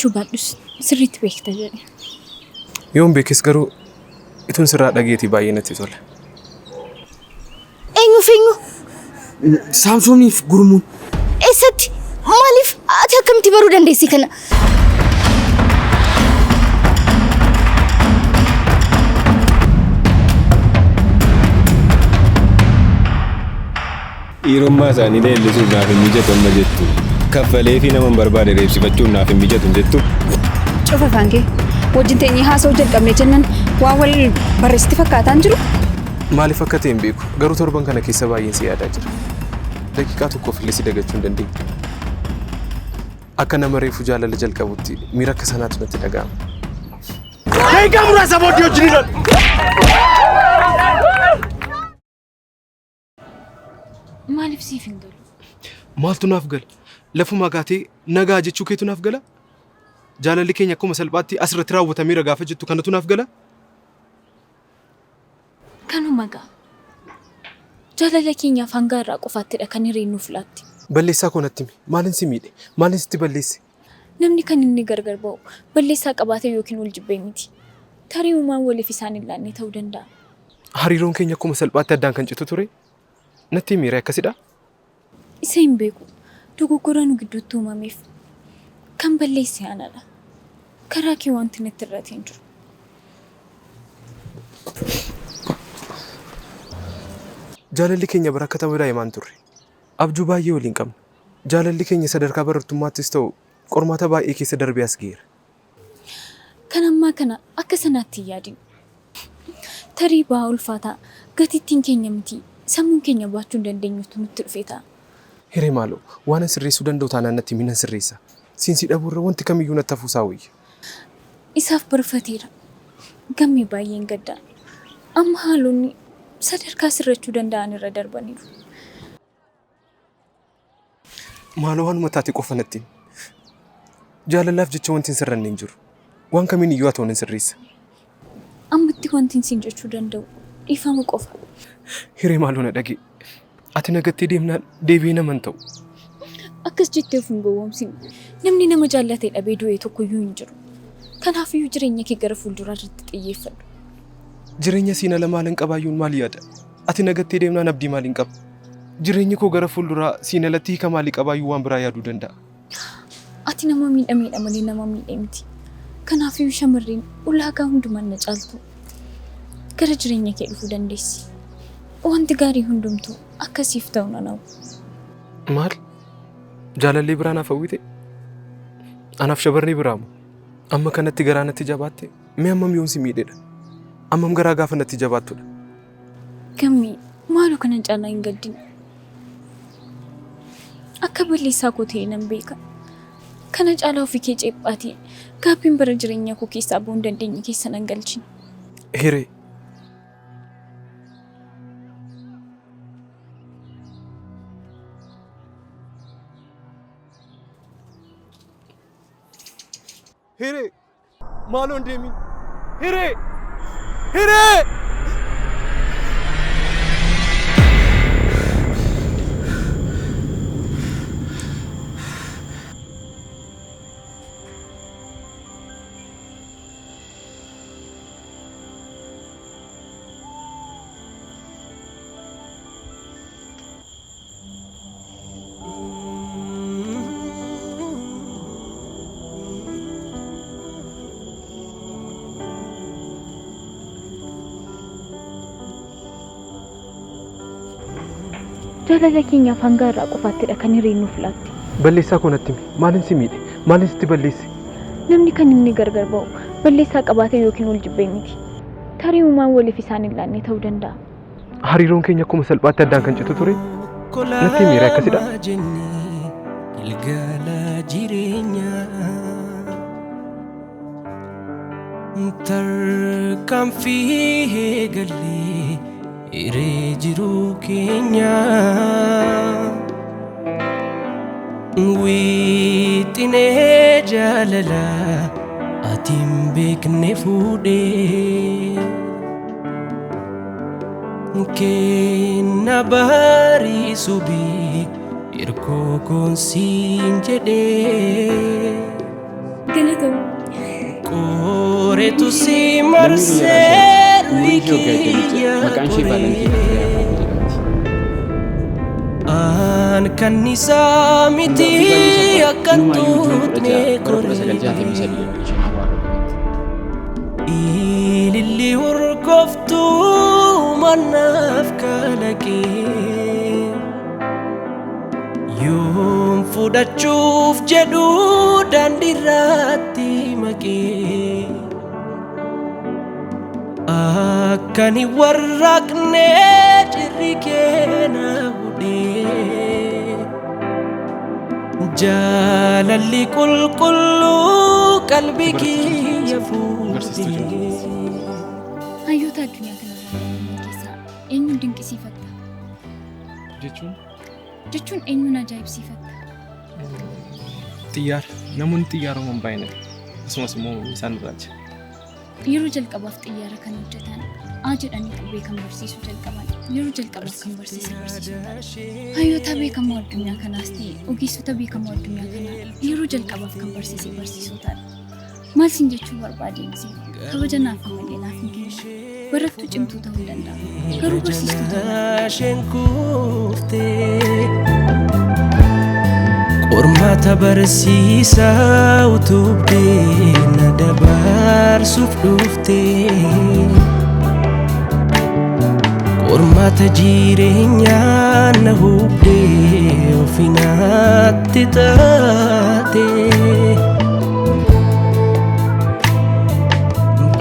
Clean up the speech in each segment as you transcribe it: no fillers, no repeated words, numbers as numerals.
Dubbachuu baadhus sirriitti beekta jedhe. Yoon beekes garuu ituun sirraa dhageetii baay'ee natti tola. Eenyuuf eenyu? Saamsooniif Gurmuun. Eessatti? Maaliif? Ati akkamitti baruu dandeessi kana? Dhiirummaa isaanii leellisuuf naaf hin mijatu amma jettu. Kaffaleefii nama hin barbaade reebsifachuun naaf hin mijatu hin jettu. Cufa afaan kee. Wajjin teenyee haasa'uu jalqabne jennan waan wal barreessiti fakkaataan jiru. Maaliif akka ta'e hin beeku. Garuu torban kana keessa baay'een si yaadaa jira. Daqiiqaa tokkoof illee si dagachuu hin dandeenye. Akka nama reefu jaalala jalqabutti miira akka sanaatu natti dhaga'ama. Daqiiqaa muraasa booddee wajjin ilaalla. Maaliif siif hin galu? Maaltu naaf gala? Lafuma gaatee nagaa jechuu keetu naaf gala? Jaalalli keenya akkuma salphaatti asirratti raawwatameera gaafa jettu kanatu naaf gala? Kanuma gaa. Jaalala keenyaaf hanga har'aa qofaattidha kan hireen nuuf laatte. Balleessaa koo natti himi. Maalin si miidhe? Maalin sitti balleesse? Namni kan inni gargar ba'u balleessaa qabaatee yookiin wal jibbee miti. Tarii uumaan waliif isaan hin laanne ta'uu danda'a. Hariiroon keenya akkuma salphaatti addaan kan citu ture? Natti himi ree akkasidhaa? Isa hin beeku. Dogoggora nu gidduutti uumameef kan balleesse anadha. Karaa kee wanti natti hir'ate hin jiru. Jaalalli keenya bara akka tapha daa'imaa hin turre. Abjuu baay'ee waliin qabna. Jaalalli keenya sadarkaa barattummaattis ta'u qormaata baay'ee keessa darbee as ga'eera. Kan ammaa kana akka sanaatti hin yaadin. Tarii ba'aa ulfaataa gatiittiin keenya mitii sammuun keenya baachuu hin dandeenyetu nutti dhufee ta'a. Hiree maaloo, waanan sirreessuu danda'u taanaan natti himi nan sirreessa. Siin si dhabuurra wanti kamiyyuu natti hafuusaa wayya. Isaaf barfateera. Gammee baay'een gadda. Amma haalonni sadarkaa sirrachuu danda'an irra darbaniiru. Maaloo waanuma taate qofa natti himi. Jaalalaaf jecha wanti hin sirranne hin jiru. Waan kamiin iyyuu haa ta'u nan sirreessa. Ammatti wantin siin jechuu danda'u dhiifama qofa. Hiree maaloo na dhaga'i. Ati na gattee deemnaan deebi'ee nama hin ta'u. Akkas jettee of hin gowwoomsin. Namni nama jaallate dhabee du'e tokkoyyuu hin jiru. Kanaafiyyuu jireenya kee gara fuulduraa irratti xiyyeeffadhu. Jireenya siin ala maalan qabaayyuun maal yaada? Ati na gattee deemnaan abdii maaliin qaba? Jireenyi koo gara fuulduraa siin alatti hiika maalii qabaayyuu waan biraa yaaduu danda'a? Ati nama miidhameedha malee nama miidhe miti. Kanaafiyyuu shamarreen ulaagaa hundumaan na caaltu gara jireenya kee dhufuu dandeessi. Wanti gaarii hundumtuu akka siif ta'u nan hawwa. Maal? Jaalallee biraa naaf hawwite? Anaaf shamarree biraa moo? Amma kanatti garaa natti jabaatte? Mee hammam yoon si miidhedha? Hammam garaa gaafa natti jabaattudha? Gammee, maaloo kana caalaa hin gaddin. Akka balleessaa koo ta'e nan beeka. Kana caalaa ofii kee ceephaatii gaabbiin bara jireenya koo keessaa ba'uu hin dandeenye keessa nan galchin. Hiree. Hiree! Maaloo hin deemin! Hiree! Hiree! Jaalala keenyaaf hanga har'aa qofaattidha kan hireen nuuf laatte. Balleessaa koo natti himi. Maalin si miidhe? Maalin sitti balleesse? Namni kan inni gargar ba'u balleessaa qabaatee yookiin wal jibbee miti. Tarii uumaan waliif isaan hin laanne ta'uu danda'a. Hariiroon keenya akkuma salphaatti addaan kan citu ture. Natti himi hiree akkasidhaa? Gilgaala jireenyaa tarkaanfii eegallee hiree jiruu keenyaa wixinee jaalalaa ati hin beekne fuudhee. Kenna baarii subii hirkoo koon siin jedhee. Galata Qorreetu si marsee kiyya Maqaan ishee Vaalantiina qoree. Fireeyaa jedhamti. Aan kanniisaa miti akka Inumaayyuu Juun tuutne 16 bara 1963 qoree. kan isheen awwaala godhatte. Ililli urgooftuu manaaf kalaqee yoom fudhachuuf jedhu daandiirratti maqee akkan hin warraaqne cirri keena hudhee jaalalli qulqulluu qalbii kiyya Barsiistuu fuudhee. Hayyoota addunyaa kanarraa argaman keessaa eenyuun dinqisiifatta? Jechuun Jechuun eenyuun ajaa'ibsiifatta? xiyyaara. Namoonni xiyyaara uuman baay'inadha. Akkasumas immoo isaan irraacha. Yeroo jalqabaaf xiyyaara kan hojjetan A jedhanii qubee kan barsiisuu jalqaban yeroo jalqabaaf kan barsiise barsiisota. Hayyoota beekamoo addunyaa kanaas ta'e ogeessota beekamoo addunyaa kanaa yeroo jalqabaaf kan barsiise barsiisotadha. Maal siin jechuu barbaadeen kabaja naaf malee naaf hin kennu. Barattuu cimtuu ta'uu danda'a. Garuu barsiistuu ta'uu hin Isheen kuftee qormaata barsiisaa utubdee na dabarsuuf dhuftee qormaata jireenyaa na hubdee ofinaatti taatee.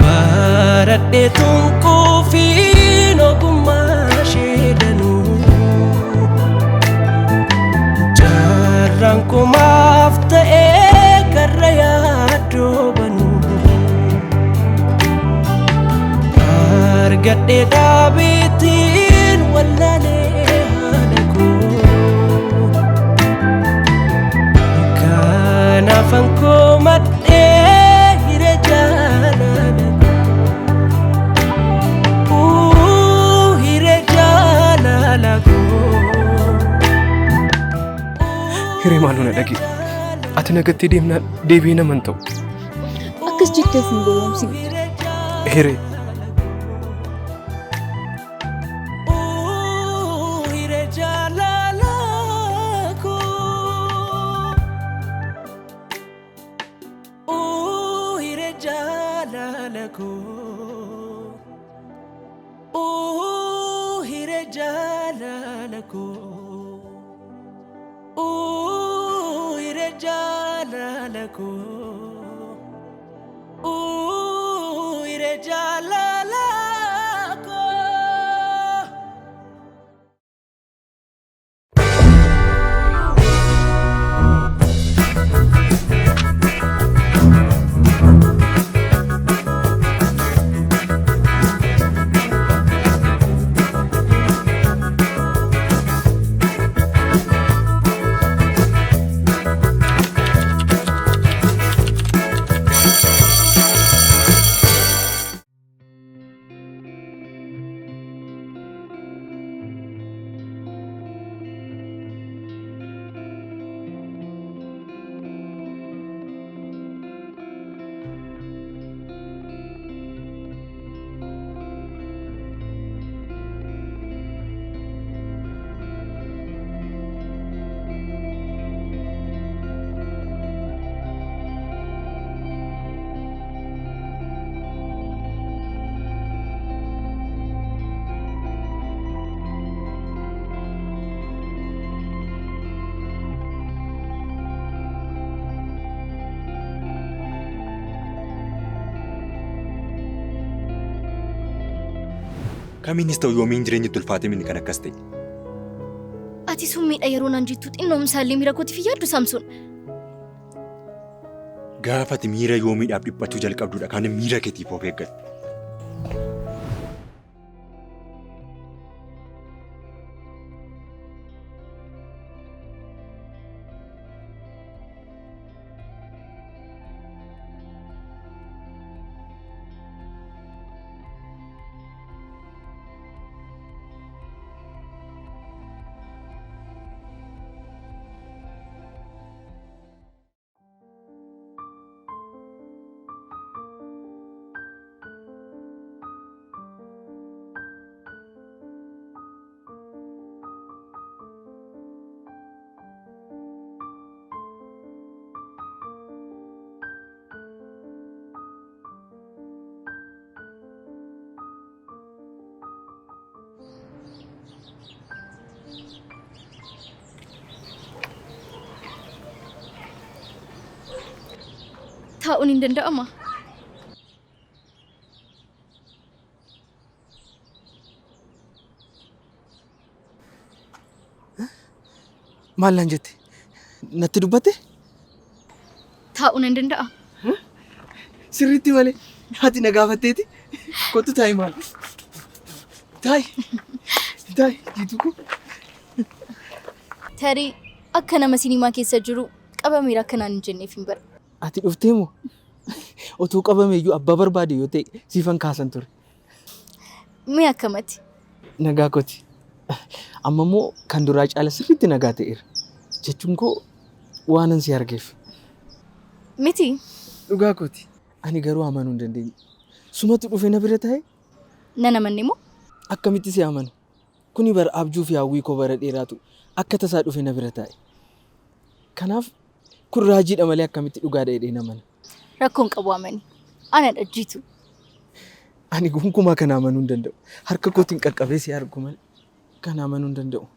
Baradhee tunkuufiin ogummaa ishee danuu Jaarraan kumaaf ta'ee karra yaaddoo banuu Argadhee dhaabeetiin wallaalee haala koo Kanaafan koo madhee hiree jaalala koo hiree jaalala koo. Hiree maaloo na dhagi. Ati nagattee deemnaan deebi'ee nama hin ta'u. Akkas jettee of hin gowwoomsine. Hiree. Hiree jaalala koo. Hiree jaalala koo. Hiree jaalala koo. Hiree jaalala koo. Hiree jaalala koo. Kamiinis ta'u yoomiin jireenyi itti ulfaatee mini kan akkas ta'e. Ati summiidha yeroo naan jettu xinnoomsaallee miira kootiif hin yaaddu Saamsoon. Gaafa ati miira yoomiidhaaf dhiphachuu jalqabdudha kan miira keetiif of eeggattu. Taa'uun hin danda'ama. Maal naan jette? Natti dubbatte? Taa'uun hin danda'a. Sirriitti malee. Ati na gaafatteeti. Kottu taa'i maal? Taa'i. Taa'i jiituu koo. Tarii akka nama siniimaa keessa jiru qabameera akka naan hin jenneef hin bara. Ati dhuftee moo? Otuu qabame iyyuu abbaa barbaade yoo ta'e siifan kaasan ture. Mee akkamati? Nagaa kooti. Amma immoo kan duraa caala sirriitti nagaa ta'eera. Jechuun koo waanan si argeef. Miti. Dhugaa kooti. Ani garuu amanuu hin dandeenye. Sumatu dhufe na bira taa'e? Nan amanne moo? Akkamitti si amana? Kuni bara abjuu fi hawwii koo bara dheeraatu akka tasaa dhufe na bira taa'e. Kanaaf kun raajiidha malee akkamitti dhugaadha jedheen amana. Rakkoon qabu amani. Ana dhajjiitu. Ani gonkumaa kana amanuu hin danda'u. Harka kootiin qaqqabee si argu malee kana amanuu hin danda'u.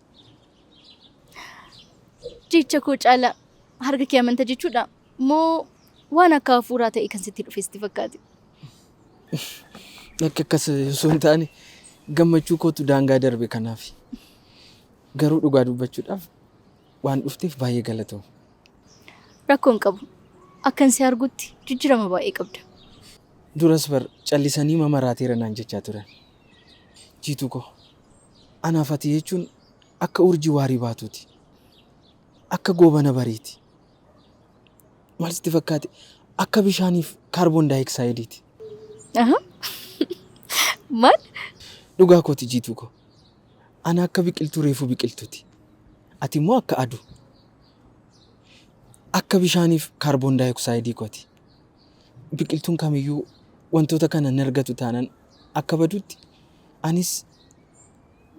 Jecha koo caalaa harka kee amanta jechuudha moo waan akka hafuuraa ta'e kan sitti dhufe sitti fakkaate? Akka akkas osoo hin taane gammachuu kootu daangaa darbe kanaaf. Garuu dhugaa dubbachuudhaaf waan dhufteef baay'ee galatoom. Rakkoon qabu. Akkan si argutti jijjiirama baay'ee qabda. Duras bar callisanii mamaraateera naan jechaa turan. Jiituu koo anaaf ati jechuun akka urjii waarii baatuuti. Akka goobana bariiti. Maal sitti fakkaate akka bishaaniif kaarboon daayiksaayidiiti. Maal? Dhugaa kooti jiituu koo. Ana akka biqiltuu reefuu biqiltuuti. Ati immoo akka aduu. Akka bishaaniif kaarboon daayioksaayidii kooti. Biqiltuun kamiyyuu wantoota kana hin argatu taanaan akka badutti anis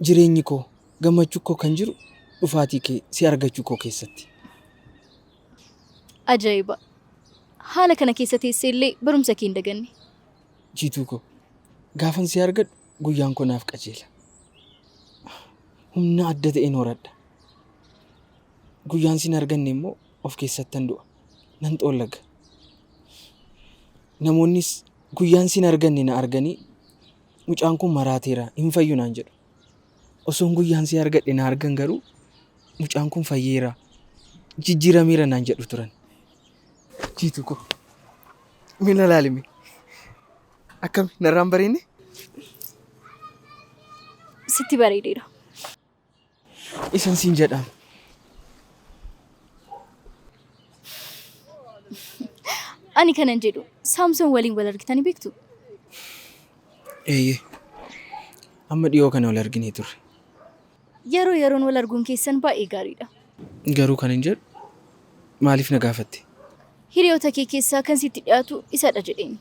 jireenyi koo gammachuu koo kan jiru dhufaatii kee si argachuu koo keessatti. Ajaa'iba! Haala kana keessa teessee illee barumsa kee hin daganne. Jiituu koo gaafan si argadhu guyyaan koo naaf qajeela. Humna adda ta'een horadha. Guyyaan sin arganne immoo of keessattan du'a. Nan xoollaga. Namoonnis guyyaan sin arganne na arganii mucaan kun maraateera hin fayyu naan jedhu. Osoon guyyaan si argadhe na argan garuu mucaan kun fayyeera jijjiirameera naan jedhu turan. Jiituu koo mee na laali mee akkami narraan bareenne? Sitti bareedeera. Isan siin jedhaam. Ani kanan jedhu Saamsoon waliin wal argitanii beektu? Eeyyee. Amma dhiyoo kana wal arginee turre. Yeroo yeroon wal arguun keessan baay'ee gaariidha. Garuu kanan jedhu maaliif na gaafatte? Hiriyoota kee keessaa kan sitti dhiyaatu isadha jedheen.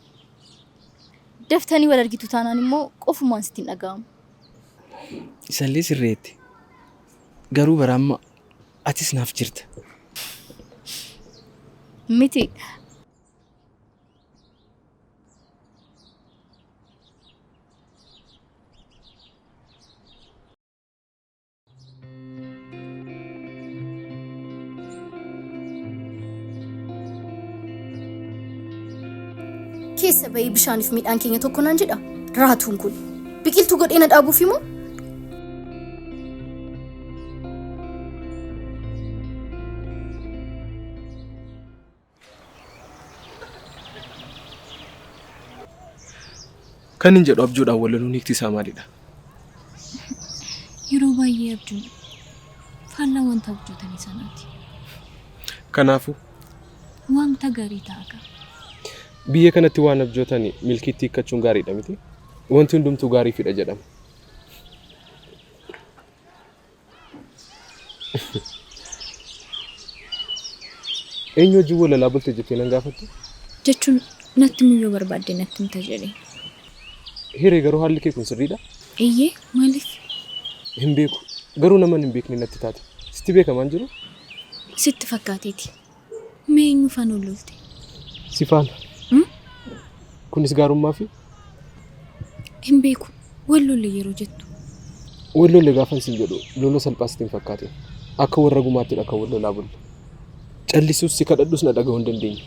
Daftanii wal argitu taanaan immoo qofumaan sitti hin dhaga'amu. Isallee sirreetti. Garuu bara amma atis naaf jirta. Miti. Keessa bahii bishaaniif midhaan keenya tokko naan jedha. Raatuun kun biqiltuu godhee na dhaabuuf immoo Kan hin jedhu abjuudhaan wal loluun hiikti isaa maalidha? Yeroo baay'ee abjuun faallaa wanta abjootanii sanaati. Kanaafuu Wanta gaarii ta'a gaa. Biyya kanatti waan abjootani milkiitti hiikkachuun gaariidha miti? Wanti hundumtuu gaariifidha jedhama. Eenyu wajjin wal lolaa bulte jettee nan gaafattu? Jechuun natti himuu yoo barbaadde natti himta jedheen. Hiree garuu haalli kee kun sirriidha? Eeyyee maaliif? Hin beeku. Garuu naman hin beekne natti taate. Sitti beekamaan jiru? Sitti fakkaateeti. Mee eenyu faana wal lolte? Si faana. Kunis gaarummaafi? Hin beeku. Wal lolle yeroo jettu. Wal lolle gaafan siin jedhu lola salphaa sitti hin fakkaatin. Akka warra gumaattidha kan wal lolaa bulle. Callisuus si kadhadhus na dhaga'uu hin dandeenye.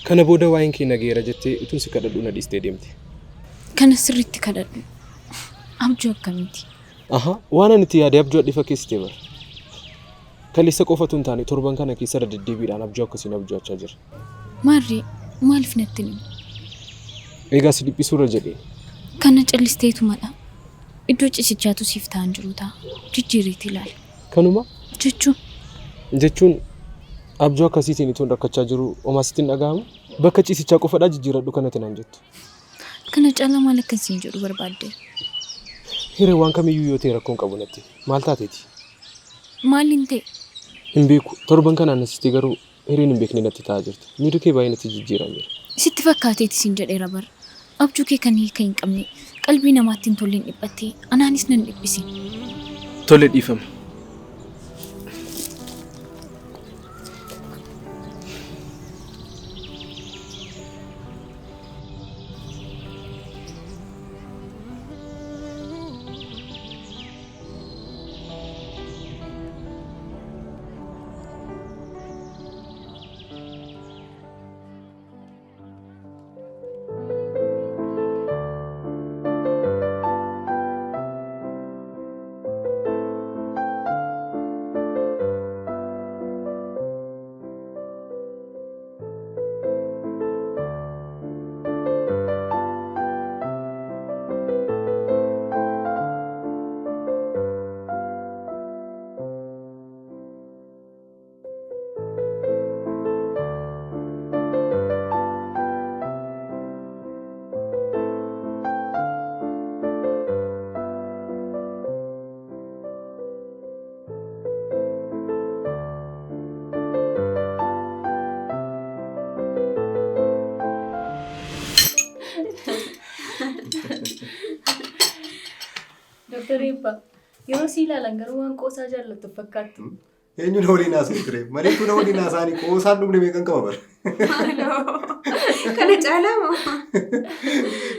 Kana booda waa'een kee nageera jettee utuun si kadhadhu na dhiistee deemte. Kana sirriitti kadhadhu. Abjuu akkamiiti? Aha, waan ani itti yaade abjuu adii fakkeessitee bara. Kaleessa qofatu hin taane torban kana keessa irra deddeebiidhaan abjuu akkasiin abju'achaa jira. Maarree maaliif natti hin himne? Egaa si dhiphisuurra jedhee. Kana callisteetumadha. Iddoo ciisichaatu siif ta'an jiru ta'a. Jijjiiriitii ilaali. Kanuma? Jechuun? Jechuun abjuu akkasiitiin ituun rakkachaa jiru homaa sitti hin dhaga'amu? Bakka ciisichaa qofadhaa jijjiiradhu kanatti naan jettu. Kana caalaa maal akkan siin jedhu barbaadde? Hiree waan kamiyyuu yoo ta'e rakkoon qabu natti. Maal taateeti? Maaliin ta'e? Hin beeku. Torban kanaan asitti garuu hireen hin beekne natti ta'aa jirti. Miirri kee baay'ee natti jijjiirameera. Sitti fakkaateeti siin jedheera bar. Abjuu kee kan hiika hin qabne qalbii namaatti hin tolleen dhiphattee anaanis nan dhiphisin. Tole dhiifama. Dooktar Eebbaa, yeroo si ilaalan garuu waan qoosaa jaallattu fakkaattu. Eenyu na waliin haasa'u ture? Mareetu na waliin haasa'anii qoosaan dhumne meeqan qaba bara. Kana caalaa moo?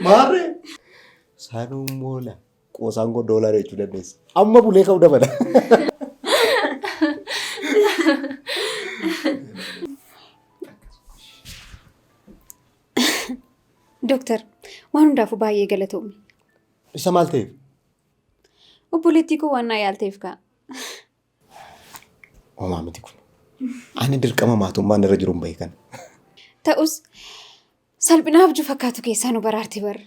Maarree? Sanuun moola. Qoosaan koo doolaara jechuu dandeessa. Amma bulee ka'uu dabala. Dooktar, waan hundaafuu baay'ee galatoomi. Isa maal ta'eef? Obboleettii koo waan naa yaalteef ka'a. Homaa miti kun. Ani dirqama maatummaan irra jiru hin beekan. Ta'us salphina abjuu fakkaatu keessaa nu baraarte bar.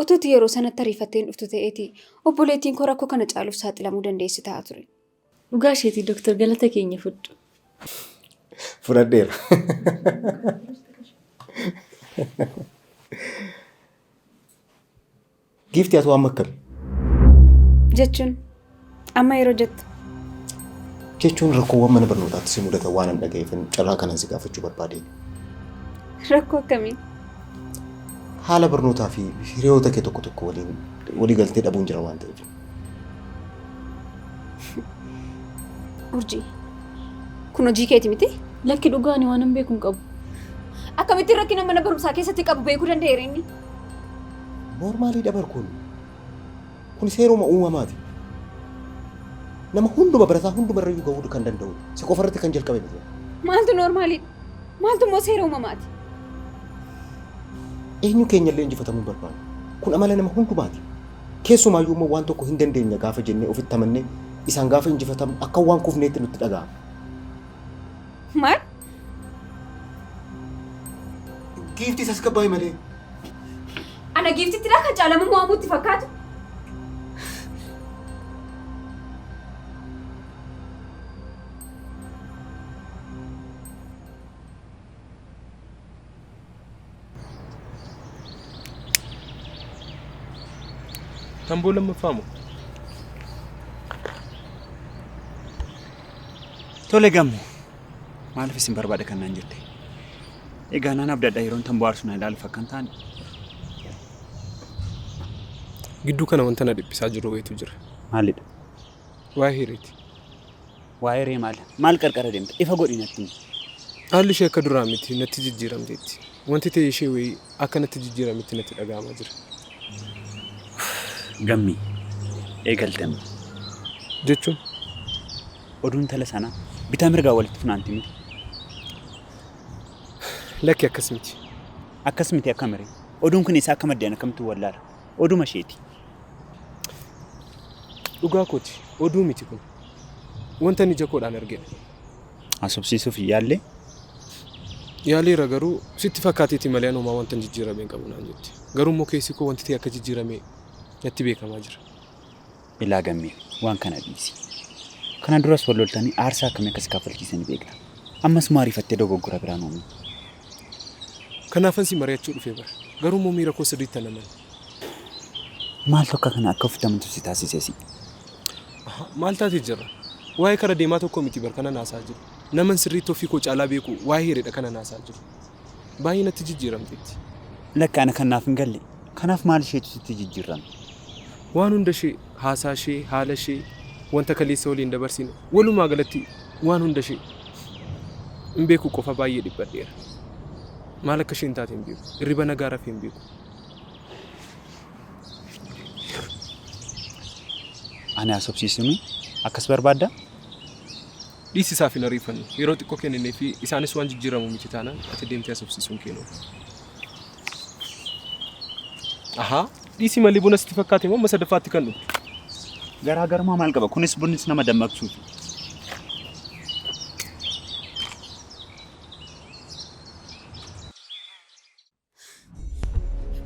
Otuuti yeroo sanatti ariifattee hin dhuftu ta'eeti obboleettiin koo rakkoo kana caaluuf saaxilamuu dandeessi ta'a ture. Dhugaa isheetii Dooktar galata keenya fudhu. Fudhadheera. Giiftii ati waan akkami? Jechuun amma yeroo jettu. Jechuun rakkoowwan mana barnootaatti si mudatan waan an dhaga'eefin carraa kanan si gaafachuu barbaadeen. Rakkoo akkamii? Haala barnootaa fi hiriyoota kee tokko tokko waliin walii galtee dhabuun jira waan ta'eef. Urjii. Kun hojii keeti miti? Lakki dhugaa ani waanan beeku hin qabu. Akkamittiin rakkina mana barumsaa keessatti qabu beekuu danda'eera inni? Noormaaliidha bar kun. Kun seeruma uumamaati. Nama hunduma barataa hundumarrayyuu gahuu kan danda'udha. Si qofarratti kan jalqabe miti. Maaltu noormaaliidha? Maaltu immoo seera uumamaati? Eenyu keenyallee injifatamuu hin barbaannu. Kun amala nama hundumaati. Keessumaayyuu immoo waan tokko hin dandeenya gaafa jennee ofitti amannee isaan gaafa injifatamnu akka waan kufneetti nutti dhaga'ama. Maal? Giiftii tasgabbaa'i malee. Ana giiftittidha kan caalamuu mo'amuutti fakkaatu? Tamboo lammaffaa moo? Tole gammo. Maaliif isin barbaada kan naan jette? Egaa naan abdadha yeroon tamboo aarsu na ilaaluuf akka hin taane. Gidduu kana wanta na dhiphisaa jiru wayiitu jira. Maalidha? Waa'ee hireeti. Waa'ee hiree maal? Maal qarqara deemta? Ifa godhi natti himi. Haalli ishee akka duraa miti natti jijjiiramteetti. Wanti ta'e ishee wayii akka natti jijjiirametti natti dhaga'amaa jira. Gammii. Eegalte amma. Jechuun? Oduu intala sanaa bitaa mirgaa walitti funaanti miti. Lakki akkas miti. Akkas miti akka miree. Oduun kun isaa akka maddeen akkamittu wallaala. Oduma isheeti. Dhugaa kooti. Oduu miti kun. Wanta inni ija koodhaan argedha. Haasofsiisuuf hin yaallee? Yaaleera garuu sitti fakkaateeti malee ani homaa wanta hin jijjiirame hin qabu naan jette. Garuu immoo keessi koo wanti ta'e akka jijjiirame natti beekamaa jira. Ilaa Gammee, waan kana dhiisi. Kana duras wal loltanii aarsaa akkamii akka si kaffalchiise ni beekta. Ammas maa ariifattee dogoggora biraa hin uumin. Kanaafan si mari'achuu dhufe bar. Garuu immoo miira koo sirriitti hin amanu. Maaltu akka kana akka ofitti amantu si taasise si? Maal taatee jirra? Waa'ee kara deemaa tokko miti bar kanan haasaa jiru. Naman sirriitti ofii koo caalaa beeku waa'ee hireedha kanan haasaa jiru. Baay'ee natti jijjiiramteetti. Lakki ana kan naaf hin galle. Kanaaf maal isheetu sitti jijjiirrame? Waan hunda ishee, haasaa ishee, haala ishee, wanta kaleessa waliin dabarsine, walumaa galatti waan hunda ishee hin beeku qofa baay'ee dhiphadheera. Maal akka isheen taate hin beeku. Hirriba nagaa rafee hin beeku. Ani haasofsiisumi akkas barbaadda? Dhiisi isaaf hin ariifannu. Yeroo xiqqoo kennineefii isaanis waan jijjiiramu miti taanaan ati deemtee haasofsiisuun kee hin oolu. Ahaa dhiisi malee buna sitti fakkaate moo amma sadaffaatti kan dhugdu? Garaagarummaa maal qaba? Kunis bunnis nama dammaqsuufi.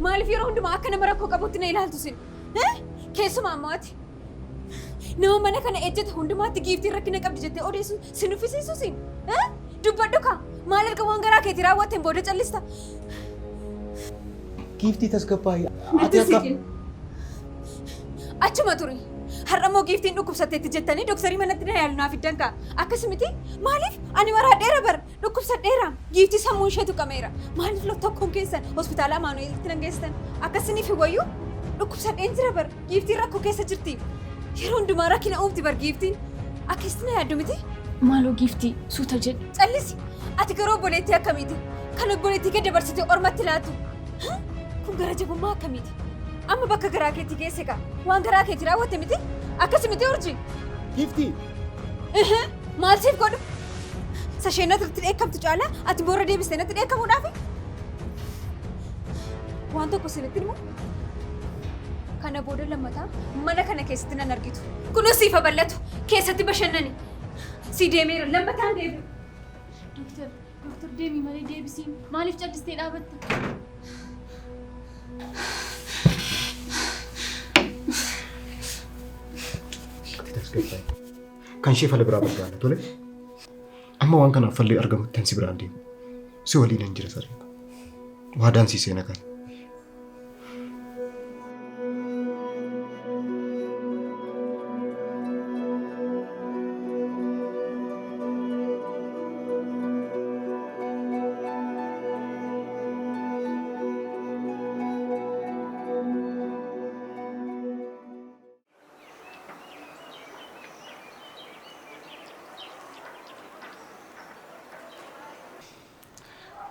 Maaliif yeroo hundumaa akka nama rakkoo qabutti na ilaaltu isin? Eh? Keessumaa ammoo ati. Nama mana kana ejjete hundumaatti giiftiin rakkina qabdi jettee odeessu si nuffisiisu isin? Eh? Dubbadhu kaa! Maal erga waan garaa keetii raawwatteen booda callista? Giiftii tasgabbaa'i. Natti Ati akka siqin. Achuma turi. Har'a immoo giiftiin dhukkubsatteetti jettanii doktarii manatti na yaalu naa fiddan kaa. Akkas miti? Maaliif? Ani maraadheera bar. Dhukkubsadheera. Giiftii sammuun ishee tuqameera. Maaliif tokkoon keessan hospitaala Amaanu'eelitti nan geessitan? Akkas isiniif hin wayyuu? Dhukkubsadheen jira bar. Giiftiin rakkoo keessa jirti. Yeroo hundumaa rakkina uumti bar giiftiin. Akkasitti na yaaddu miti? Maaloo giiftii suuta jedhi. Callisi. Ati garuu obboleettii akkamiiti? Kan obboleettii kee dabarsitee ormatti laattu. Kun gara jabummaa akkamiiti? Amma bakka garaa keetii geesse kaa. Waan garaa keetii raawwatte miti? Akkasi miti urjii? Giiftii! Ihee, Maal siif godhu? Isa isheen natti dheekkamtu caalaa ati boora deebistee natti dheekkamuudhaafi? Waan tokko isinitti himu. Kana booda lammataa mana kana keessatti nan argitu. Kunoo siif haa bal'atu. Keessatti bashannani. Si deemeera lammataan deebi'u. Doktar, doktar deemi malee deebisiin. Maaliif callistee dhaabatta? Ati tasgabbaa'e. Kan ishee fala biraa barbaanna tole. Amma waan kanaaf falli argamutti si biraan deemu. Si waliin hin jira saree. Waadaan sii seena kana.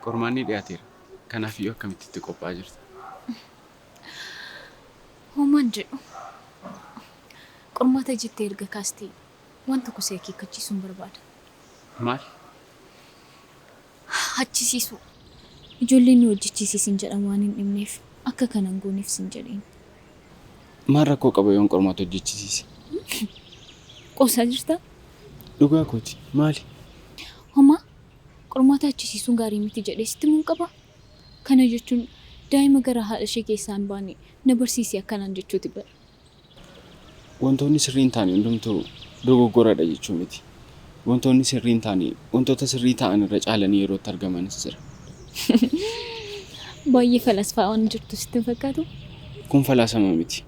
Qormaanni dhiyaateera. Kanaafiyyuu akkamitti itti qophaa'aa jirta? Homaan jedhu. Qormaata jettee erga kaastee waan tokko si akeekkachiisuun barbaada. Maal? Hachisiisuu. Ijoolleen nu hojjechiisi sin jedhan waan hin dhibneef akka kana hin gooneef sin jedheen. Maal rakkoo qaba yoon qormaata hojjechisiise? Qoosaa jirtaa? Dhugaa kooti. Maali? Homaa qormaata hachisiisuun gaarii miti jedhee sitti himuun qabaa? Kana jechuun daa'ima garaa haadha ishee keessaa hin baane na barsiisi akkanaan jechuuti bar. Wantoonni sirrii hin taane hundumtuu dogoggoradha jechuu miti. Wantoonni sirrii hin taane wantoota sirrii ta'an irra caalanii yeroo itti argamanis jira. Baay'ee falasfaa waan jirtu sitti hin fakkaatu? Kun falaasama miti.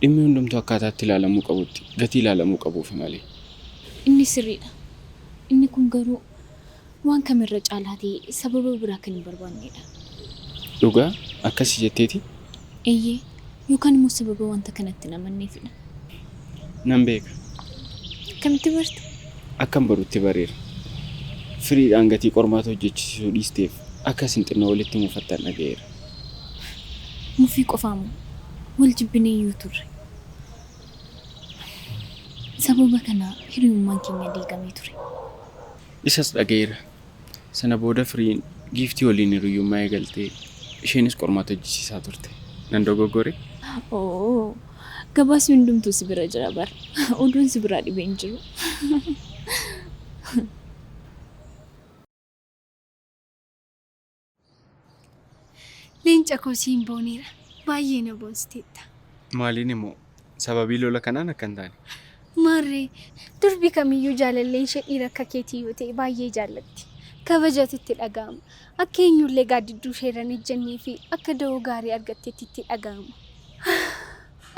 Dhimmi hundumtuu akkaataa itti ilaalamuu qabutti gatii ilaalamuu qabuufi malee. Inni sirriidha. Inni kun garuu waan kamirra caalaa ta'e sababa biraa kan hin barbaannedha. Dhugaa? Akkasi jetteetii? Eeyyee. Yookaan immoo sababa wanta kanatti hin amanneefidha. Nan beeka. Akkamitti barte? Akkan barutti bareera. Firiidhaan gatii qormaata hojjechisiisuu dhiisteef akka isin xinnoo walitti mufattan dhaga'eera. Mufii qofaamoo? Wal jibbineeyyuu turre. Sababa kana hiriyummaan keenya diigamee ture. Isas dhaga'eera. Sana booda Firiin Giiftii waliin hiriyyummaa eegaltee isheenis qormaata hojjisiisaa turte. Nan dogoggore? Oo, gabaasni hundumtuu si bira jira bara. Oduun si biraa dhibee hin jiru. Leenca koo siin booneera. Baay'ee na boonsiteetta. Maaliin immoo sababii lola kanaan akka hin taane? Maarree, durbi kamiyyuu jaalalleen ishee dhiira akka keetii yoo ta'e baay'ee jaallatti. Kabajatu itti dhaga'ama. Akka eenyullee gaaddidduu ishee irra hin ejjennee fi akka da'oo gaarii argatteetti itti dhaga'ama.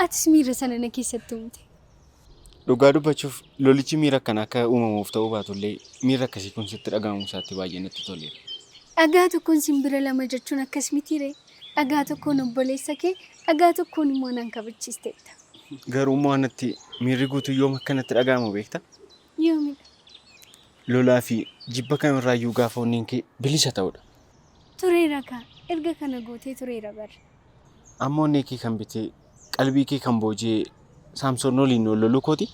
Atis miira sana na keessatti uumte. Dhugaa dubbachuuf lolichi miira akkanaa akka uumamuuf ta'uu baatullee miirri akkasii kun sitti dhaga'amuu isaatti baay'ee natti toleera. Dhagaa tokkoon simbira lama jechuun akkas mitiiree? Dhagaa tokkoon obboleessa kee, dhagaa tokkoon immoo anaan kabachiisteetta. Garuu immoo anatti miirri guutuu yoom akka natti dhaga'amu beektaa? Yoomidha? Lolaa fi jibba kamirraayyuu gaafa onneen kee bilisa ta'udha. Tureera kaa, erga kana gootee tureera bar. Amma onnee kee kan bitee qalbii kee kan booji'e Saamsoon waliin wal loluu kooti?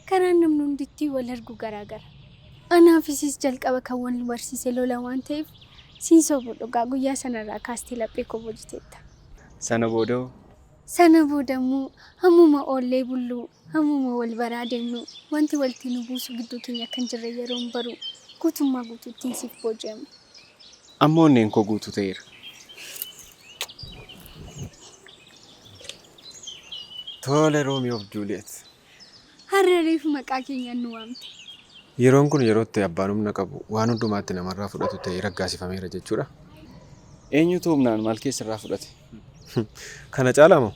Karaan namni hundi ittiin wal argu garaagara. Anaafis jalqaba kan wal nu barsiise lola waan ta'eef siin sobu dhugaa guyyaa sanarraa kaastee laphee koo boojiteetta. Sana booda hoo? Sana booda immoo hammuma oollee bullu, hammuma wal baraa deemnu wanti walitti nu buusu gidduu keenya akka hin jirre yeroon baru guutummaa guutuuttiin siif booji'ame. Amma onneen koo guutuu ta'eera. Tole Roomiyoof Juuliyeet. Har'a reefu maqaa keenyaan nu waamte. Yeroon kun yeroo itti abbaan humna qabu waan hundumaatti namarraa fudhatu ta'ee raggaasifameera jechuudha. Eenyutu humnaan maal kee sirraa fudhate? Kana caalaa moo?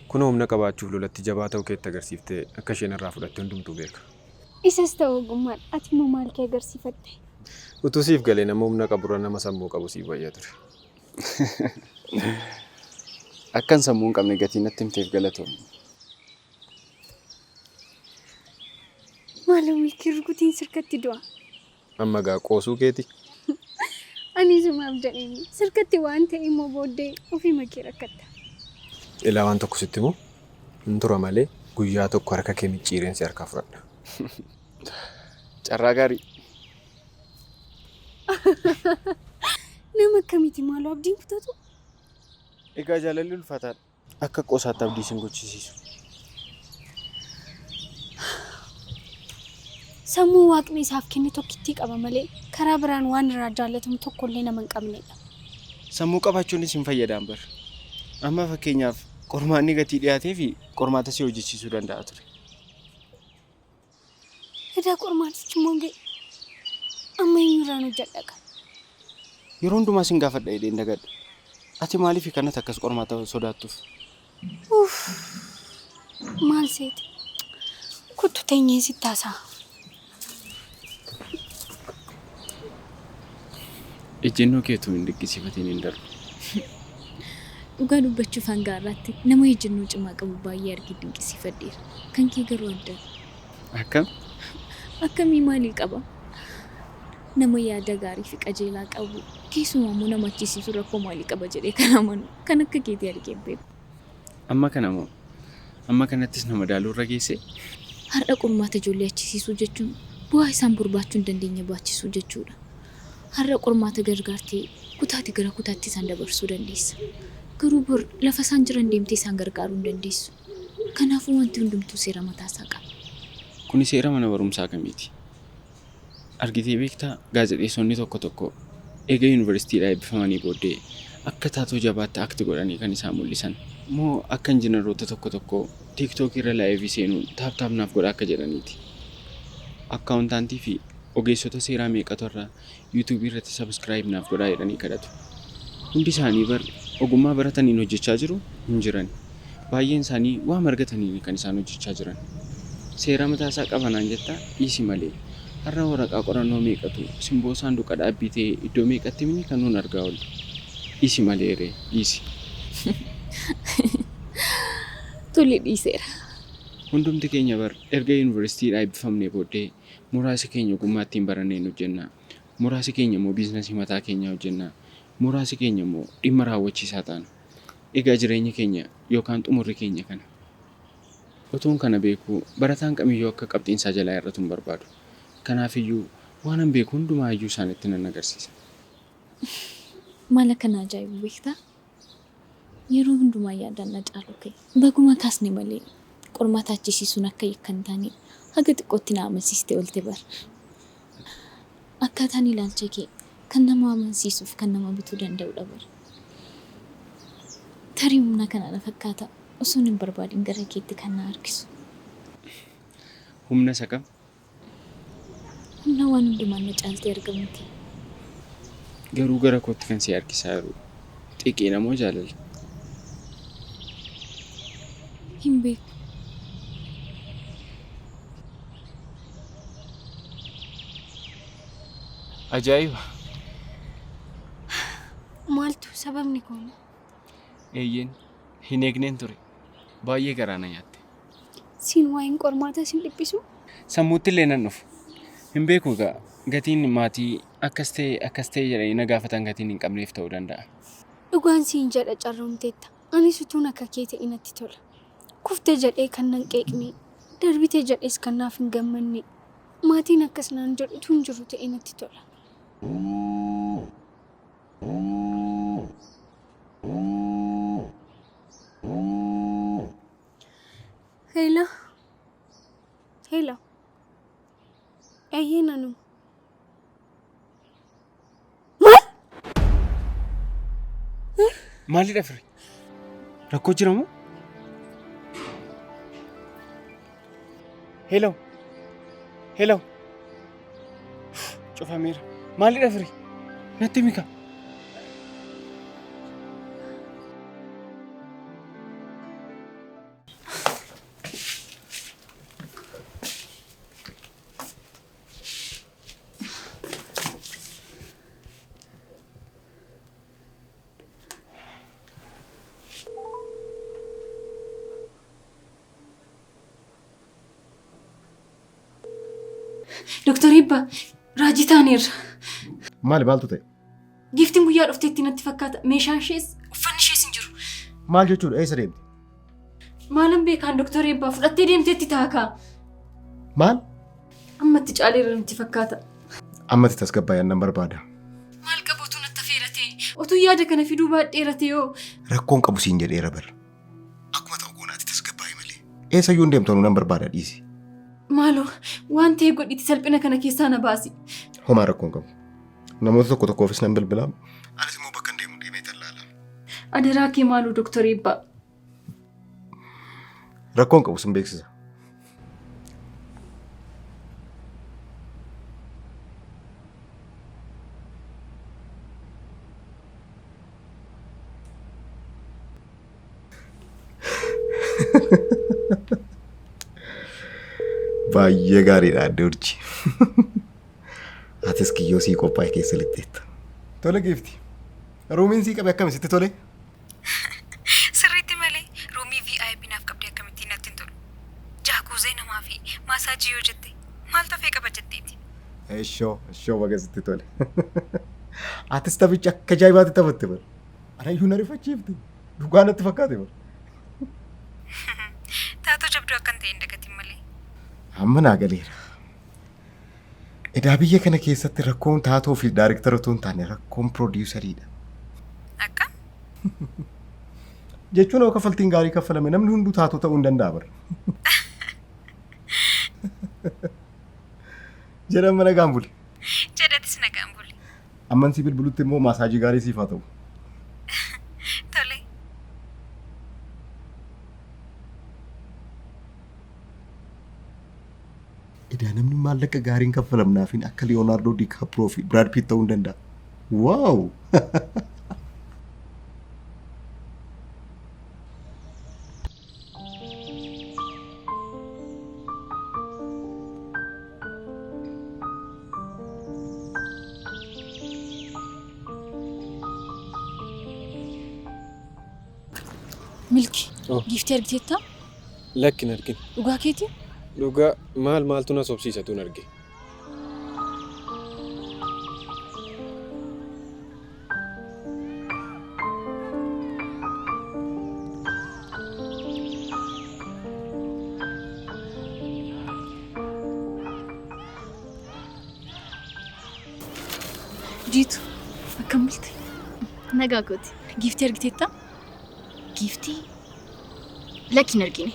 Kunoo humna qabaachuuf lolatti jabaa ta'uu kee itti agarsiiftee akka isheen irraa fudhatte hundumtuu beeka. Isas ta'u ogummaadha. Ati immoo maal kee agarsiifatte? Utuu siif galee nama humna qaburra nama sammuu qabu siif wayya ture. Akkan sammuu hin qabne gatii natti himteef galatoomi. Maaloo Milkii rukutiin sirkatti du'a. Amma egaa qoosuu keeti. Ani sumaaf jedheeni sirkatti waan ta'e immoo booddee ofiima kee rakkatta. Ilaa waan tokko sitti himu hin tura malee guyyaa tokko harka kee micciireen si harkaa fudhadha. Carraa gaarii. Nama akkamiiti maaloo abdiin kutatu? Egaa jaalalli ulfaataadha. Akka qoosaatti abdii sin gochisiisu. Sammuu waaqni isaaf kenne tokkittii qaba malee karaa biraan waan irraa jaallatamu tokkollee nama hin qabnedha. Sammuu qabaachuunis hin fayyadaan bar. Amma fakkeenyaaf qormaanni gatii dhiyaatee fi qormaata si hojjechiisuu danda'a ture. Edaa qormaatichi immoo ga'e. Amma eenyurraan hojjedha kaa? Yeroo hundumaa sin gaafadha jedheen dagadha. Ati maaliif kanatti akkas qormaata sodaattuuf? Uff! Maal seete? Kottu teenyee sitti haasa'a. Ejjennoo kee utuu hin dinqisiifatiin hin darbu. Dhugaa dubbachuuf hanga har'aatti nama ejjennoo cimaa qabu baay'ee argee dinqisiifadheera. Kan kee garuu adda. Akkam? Akkamii maalii qaba? Nama yaada gaarii fi qajeelaa qabu, keessumaa immoo nama achisiisu rakkoo maalii qaba jedhee kan amanu kan akka keetii argee hin beeku. Amma kana moo? Amma kanattis na madaaluu irra geessee? Har'a qormaata ijoollee achisiisuu jechuun bu'aa isaan bor baachuu hin dandeenye baachisuu jechuudha. Har'a qormaata gargaartee kutaatii gara kutaatti isaan dabarsuu dandeessa. Garuu bor lafa isaan jiran deemtee isaan gargaaruu hin dandeessu. Kanaafuu wanti hundumtuu seera mataasaa qaba. Kuni seera mana barumsaa kamiiti? Argitee beektaa gaazexeessonni tokko tokko eega yuunivarsiitiidhaa eebbifamanii booddee akka taatoo jabaatti act godhanii kan isaan mul'isan. Moo akka injinaroota tokko tokkoo tiiktookii irra laayivii seenuun taap taap naaf godhaa akka jedhaniiti? Akkaawuntaantii fi ogeessota seeraa meeqatu har'a yuutuubii irratti subscribe naaf godhaa jedhanii kadhatu. Hundi isaanii bar ogummaa barataniin hojjechaa jiruu? Hin jiran. Baay'een isaanii waama argataniini kan isaan hojjechaa jiran. Seera mataa isaa qaba naan jettaa? Dhiisi malee. Har'a waraqaa qorannoo meeqatu simboo saanduqa dhaabbii ta'ee iddoo meeqatti mini kan nuun argaa oollu. Dhiisi malee ree, dhiisi. Tole dhiiseera. Hundumti keenya bar erga yuunivarsiitiidhaa eebbifamnee booddee muraasi keenya ogummaa ittiin baranneen hojjenna. Muraasi keenya immoo biiznasii mataa keenyaa hojjenna. Muraasi keenya immoo dhimma raawwachiisaa taana. Egaa jireenyi keenya yookaan xumurri keenya kana. Otoon kana beekuu barataan kamiyyuu akka qabxiinsaa jalaa hir'atu hin barbaadu. Kanaafiyyuu waanan beeku hundumaayyuu isaanitti nan agarsiisa. Maal akka na ajaa'ibu beektaa? Yeroo hundumaa yaadaan na caalu kee. Baguma kaasne malee qormaata achisiisuun akka yakka hin taane haga xiqqootti na amansiistee oolte bara. Akkaataan ilaalcha kee kan nama amansiisuuf kan nama bituu danda'udha bara. Tarii humna kana na fakkaata osoon hin barbaadin gara keetti kan na harkisu. Humna isa kam? Humna waan hundumaan na caaltee argamu kee. Garuu gara kootti kan si harkisaa jiru xiqiidha moo jaalala? Hin beeku. Ajaa'iba! Maaltu sababni kun? Eeyyeen hin eegneen ture. Baay'ee garaa na nyaatte. Siin waa'een qormaataa sin dhiphisu? Sammuutti illee nan dhufu. Hin beeku egaa gatiin maatii akkas ta'e akkas ta'e jedhanii na gaafatan gatiin hin qabneef ta'uu danda'a. Dhugaan siin jedha carroomteetta. Anis utuun akka kee ta'e natti tola. Kufte jedhee kan nan qeeqne, darbite jedhees kan naaf hin gammanne, maatiin akkas naan jedhu utuu hin jiru ta'e natti tola. Heela. Heela. Eeyyeen anuma. Maal? Maalidha firri? Rakkoo jira moo? Hello. Hello. Cufameera. Maalidha firri? Natti himi kaa. Doktor Eebba, raajii taaneerra. Maali maaltu ta'e? Giiftiin guyyaa dhufteetti natti fakkaata. Meeshaan ishees uffanni ishees hin jiru. Maal jechuudha? Eessa deemte? Maalan beekaan Doktor Eebbaa fudhattee deemteetti taakaa. Maal? Ammatti caaleera natti fakkaata. Ammatti tasgabbaa'ee nan barbaada. Maal qabu utuu natti affeeratee? Utuu yaada kana fiduu baadheeratee hoo? Rakkoon qabu siin jedheera bar. Akkuma ta'u goonaatti tasgabbaa'e malee. Eessayyuu hin deemtu nan barbaada dhiisi. Maaloo waan ta'e godhiitii salphina kana keessaa na baasi. Homaa rakkoon qabu. Namoota tokko tokkoofis nan bilbila. Anis immoo bakka hin deemu deemee tallaala. Adaraa kee maaloo Doktor Eebbaa. Rakkoon qabu sin beeksisa. Baay'ee gaariidha adde Urji. Atis kiyyoo sii qophaa'e keessa lixxeetta. Tole giifti. Ruumiin sii qabe akkami sitti tole? Sirriitti malee ruumii VIP naaf qabdee akkamittiin natti hin tolu. Jaakuuzee namaa fi maasaajii yoo jette maaltu hafee qaba jetteeti. Eshoo, eshoo baga sitti tole. Atis taphicha akka ajaa'ibaatti taphatte bar. Anayyuu na rifachiifte. Dhugaa natti fakkaate bar. Taatoo jabduu akkan ta'e hin dagatin malee. Amma naa galeera. Edaa biyya kana keessatti rakkoon taatoo fi daayirektara otoo hin taane rakkoon piroodiyusariidha. Akkam? Jechuun yoo kaffaltiin gaarii kaffalame namni hunduu taatoo ta'uu hin danda'a bar. Jedhan mana nagaan buli. Jedhatis nagaan buli. Amman si bilbilutti immoo maasaajii gaarii siif haa ta'u. Tole. Edaa namni maallaqa gaariin kaffalamnaafiin akka Liyonaardoo DiCaprio fi Brad Pitt ta'uu hin danda'a. Waaw! Milki, giiftii argiteettaa? Lakki hin argine. Dhugaa keetii? Dhugaa maal maaltu na sobsiisa tuun arge. Jiitu, Akkam bulte? Nagaa kooti. Giiftii argiteettaa? Giiftii? Lakki hin argine.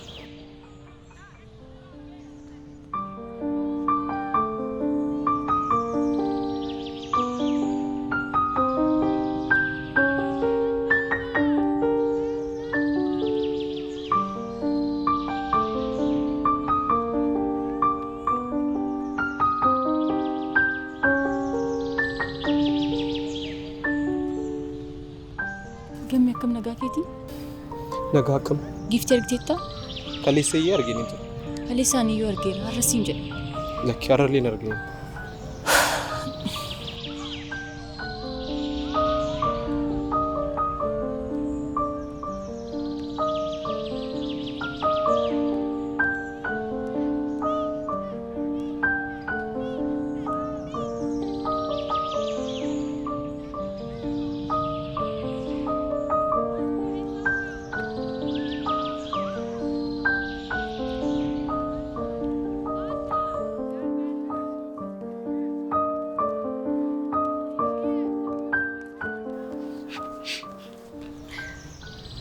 Gammee akkam nagaa keetii? Nagaa akkam? Giiftii argiteettaa? Kaleessa iyyuu argine ture. Kaleessaan iyyuu argeera. Har'a siin jedha. Lakki har'allee hin argine.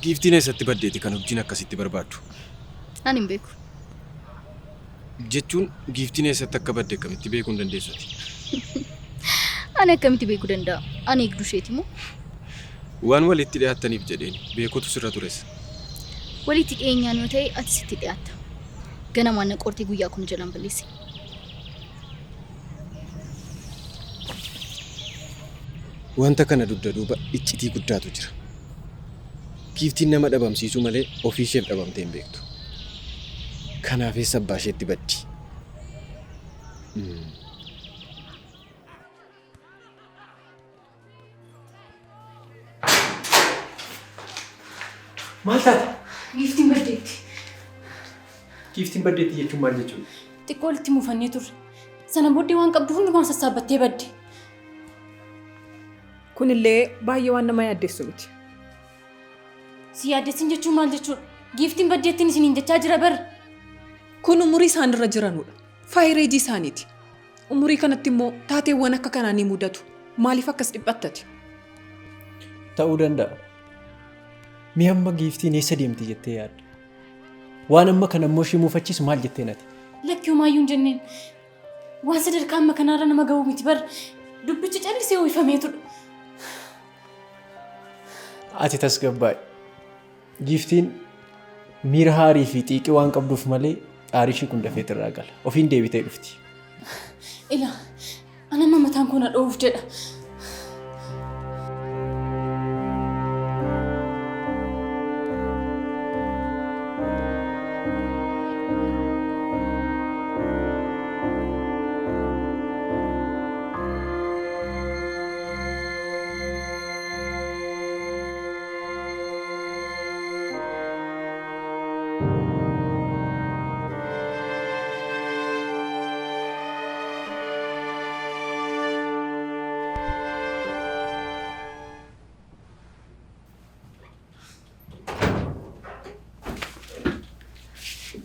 Giiftiin eessatti baddeeti kan urjiin akkasitti barbaaddu? Ani hin beeku. Jechuun giiftiin eessatti akka badde akkamitti beekuu hin dandeessuti? Ani akkamitti beekuu danda'a? Ani eegduu isheeti moo? Waan walitti dhiyaattaniif jedheen beekutu sirra tures. Walitti dhiyeenyaan yoo ta'e ati sitti dhiyaatta. Ganamaan na qortee guyyaa kun jalaan balleesse. Wanta kana dugda duuba iccitii guddaatu jira. Giiftiin nama dhabamsiisuu malee ofii isheef dhabamtee hin beektu. Kanaaf eessa abbaa isheetti baddi? Maal taate? Giiftiin baddeetti. Giiftiin baddeetti jechuun maal jechuudha? Xiqqoo walitti muufannee turre. Sana booddee waan qabdu hundumaa sassaabbattee badde. Kunillee baay'ee waan nama yaaddeessu miti. Si yaaddessin jechuun maal jechuudha? Giiftiin baddeettiin isiniin jechaa jira bar. Kun umurii isaanirra jiranudha. Faayireejii isaaniiti. Umurii kanatti immoo taateewwan akka kanaa ni mudatu. Maaliif akkas dhiphattati? Ta'uu danda'a. Mee amma giiftiin eessa deemti jettee yaadda? Waan amma kana immoo ishee muufachiisu maal jettee nati? Lakki homaayyuu hin jenneen. Waan sadarkaa amma kanaarra nama ga'u miti bar. Dubbichi callisee uwwifameetudha. Ati tasgabbaa'i. Giiftiin miira haarii fi xiiqii waan qabduuf malee xaarii ishii kun dafee irraa gala. Ofiin deebitee dhufti. Ila, ana amma mataan koo na dho'uuf jedha.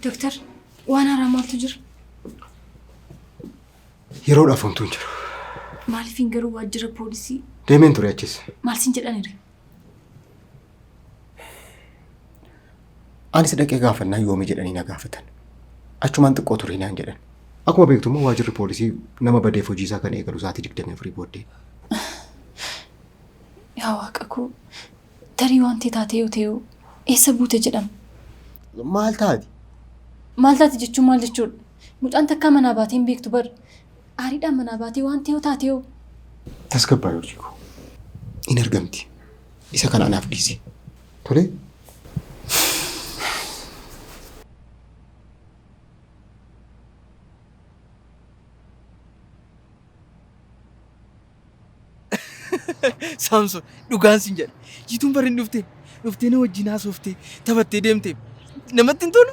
Dooktar, waan haaraa maaltu jira? Yeroodhaaf homtuu hin jiru. Maaliifin garuu waajjira poolisii Deemeen ture achis. maal siin jedhanire? Anis dhaqee gaafannaa yoomi jedhanii na gaafatan. Achumaan xiqqoo ture naan jedhan. Akkuma beektu immoo waajjirri poolisii nama badeef hojii isaa kan eegalu sa'aatii 24 booddee. Yaa waaqa koo, tarii wanti taatee yoo ta'e eessa buute jedhama? Maal taati? Maal taate jechuun maal jechuudha? Mucaan takkaa manaa baatee hin beektu bar. Aariidhaan manaa baatee waan ta'e yoo taate yoo. Tasgabbaa'i hojii koo. In argamti. Isa kana anaaf dhiisi. Tolee? Saamson dhugaan sin jedha. Jituun bari hin dhuftee dhuftee na wajjin haasoftee taphattee deemtee namatti hin tolu?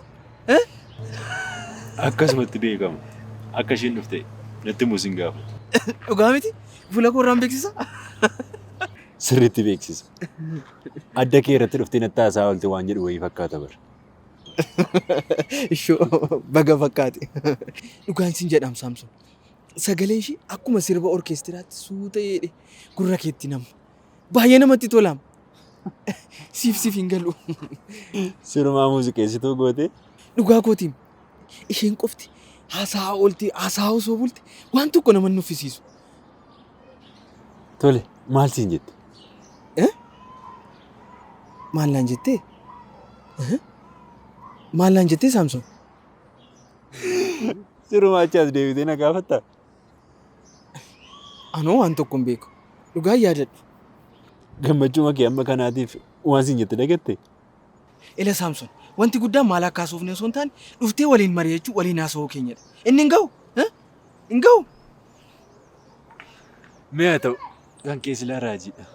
Akkasumatti beekama. Akka isheen dhufte natti immoo sin gaafatu. Dhugaa miti? Fuula koo irraan beeksisa? Sirriitti beeksisa. Adda kee irratti dhuftee natti haasaa oolte waan jedhu wayii fakkaata bara. Ishoo baga fakkaate. Dhugaan sin jedhaam Saamson. Sagaleen ishee akkuma sirba orkeestiraatti suuta jedhe gurra keetti nama. Baay'ee namatti tolaam. Siif siif hin galu. Sirumaa muuziqeessituu goote. Dhugaa kootiim. Isheen qofti haasaa oolti haasaa osoo bulte waan tokko nama nuffisiisu. Tole maal siin jette? Maal naan jettee? Maal naan jettee Saamsoon? Sirumaa achi as deebitee na gaafattaa? Anoo waan tokko hin beeku. Dhugaa yaadadhu. Gammachuma kee amma kanaatiif waan siin jette dagatte? Ila Saamsoon, wanti guddaan maal akka haasofne osoo hin taane dhuftee waliin mari'achuu waliin haasa'uu keenyadha. Inni hin ga'u? Hin ga'u? Mee haa ta'u kan kee silaa raajiidha.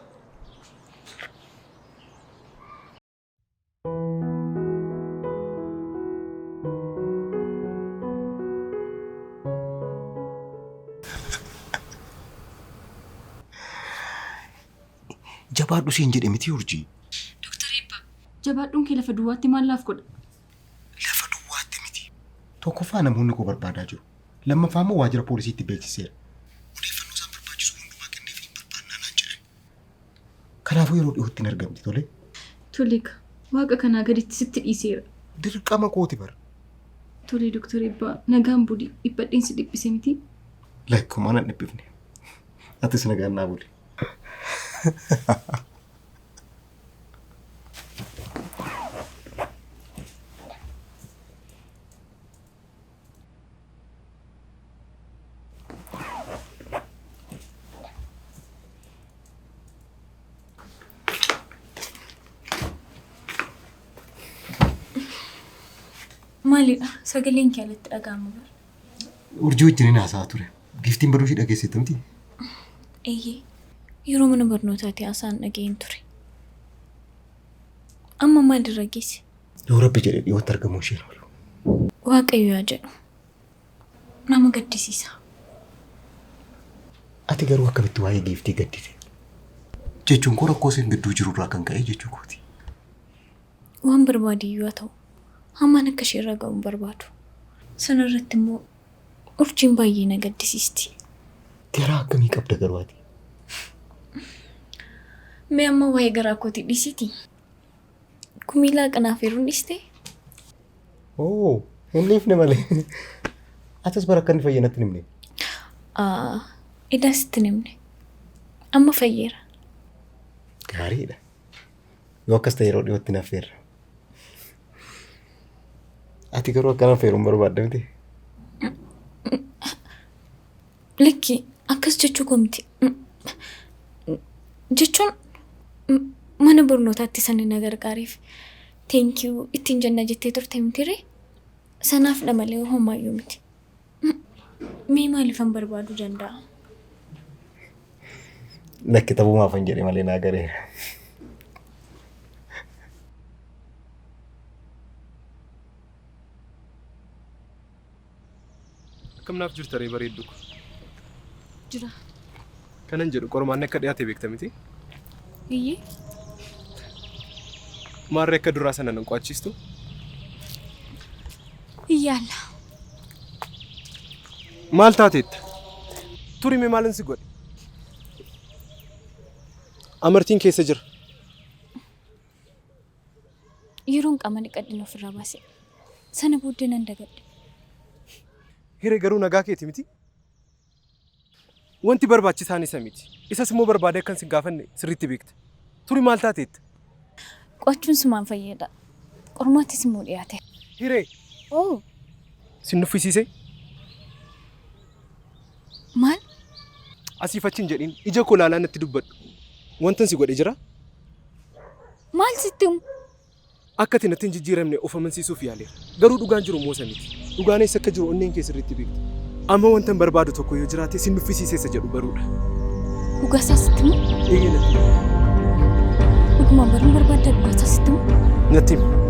Jabaadhu siin jedhe miti Urjii. Jabaadhuun kee lafa duwwaatti maal naaf godha? Tokkoffaa namoonni koo barbaadaa jiru. Lammaffaa immoo waajjira poolisiitti beeksiseera. Odeeffannoo isaan barbaachisu hundumaa kenneef hin barbaannaa naan jedhan. Kanaafuu yeroo dhiyootti hin argamti tole. Tole egaa waaqa kanaa gaditti sitti dhiiseera. Dirqama kooti bara. Tole Dooktar Eebbaa nagaan buli dhiphadheen si dhiphise miti. Lakkumaa nan dhiphifne. Atis nagaan naa buli. Maalidha? Sagaleen kee alatti dhaga'ama bara. Urjii wajjin haasa'aa ture. Giftiin baduu ishee dhageesseetta miti? Eeyyee. Yeroo mana barnootaatti haasa'an dhaga'een ture. Amma maalirra geesse? Yoo rabbi jedhe dhiyootti argamuu isheen oolu. Waaqayyo yaa jedhu. Nama gaddisiisa. Ati garuu akkamitti waa'ee giiftii gaddite? Jechuun koo rakkoo isin gidduu jirurraa kan ka'e jechuu kooti. Waan barbaade iyyuu haa ta'u. Hamaan akka ishee irra ga'u hin barbaadu. Sana irratti immoo urjiin baay'ee na gaddisiisti. Garaa akkamii qabda garuu ati? Mee amma waa'ee garaa kootii dhiisiiti. Gumii laaqanaaf heeruun dhiistee? Oo, hin dhiifne malee. Atis bara akka inni fayye natti hin himne. Aa, edaa sitti hin himne. Amma fayyeera. Gaariidha. Yoo akkas ta'e yeroo dhiyootti na affeerra. Ati garuu akka na affeeru hin barbaadde miti? Lakki akkas jechuu koo miti. Jechuun mana barnootaatti sani na gargaareef thank you ittiin jenna jettee turte mitiree? Sanaafdha malee homaayyuu miti. Mee maaliifan barbaaduu danda'a? Lakki taphumaafan jedhe malee naa galeera. Akkam naaf jirta ree bareeddu ko. Jira. Kanan jedhu qormaanni akka dhiyaate beekta miti? Eeyyee. Maarree akka duraa sana nan qo'achiistu? Iyyaalla. Maal taateetta? Turi mee maalin si godhe? Amartiin keessa jira. Yeroon qaama dhiqadhin ofirraa baase. Sana booddee nan dagadhe. Hiree garuu nagaa keeti miti? Wanti barbaachisaan isa miti. Isas immoo barbaadee akkan sin gaafanne sirriitti beekta. Turi maal taateetta? Qo'achuun sumaan fayyada. Qormaattis immoo dhiyaate. Hiree! Oo! Sin nuffisiisee? Maal? Asiif achi hin jedhin ija koo ilaalaa natti dubbadhu. Wantan si godhe jiraa? Maal sitti himu? Akka ati natti hin jijjiiramne of amansiisuuf yaaleera. Garuu dhugaan jiru immoo isa miti. Dhugaan eessa akka jiru onneen kee sirriitti beekti. Amma wantan barbaadu tokko yoo jiraate sin nuffisiise isa jedhu baruudha. Dhugaa isaa sitti himu? Eeyyee natti himi. Dhugumaan baruun barbaaddaa dhugaa isaa sitti himu? Natti himi.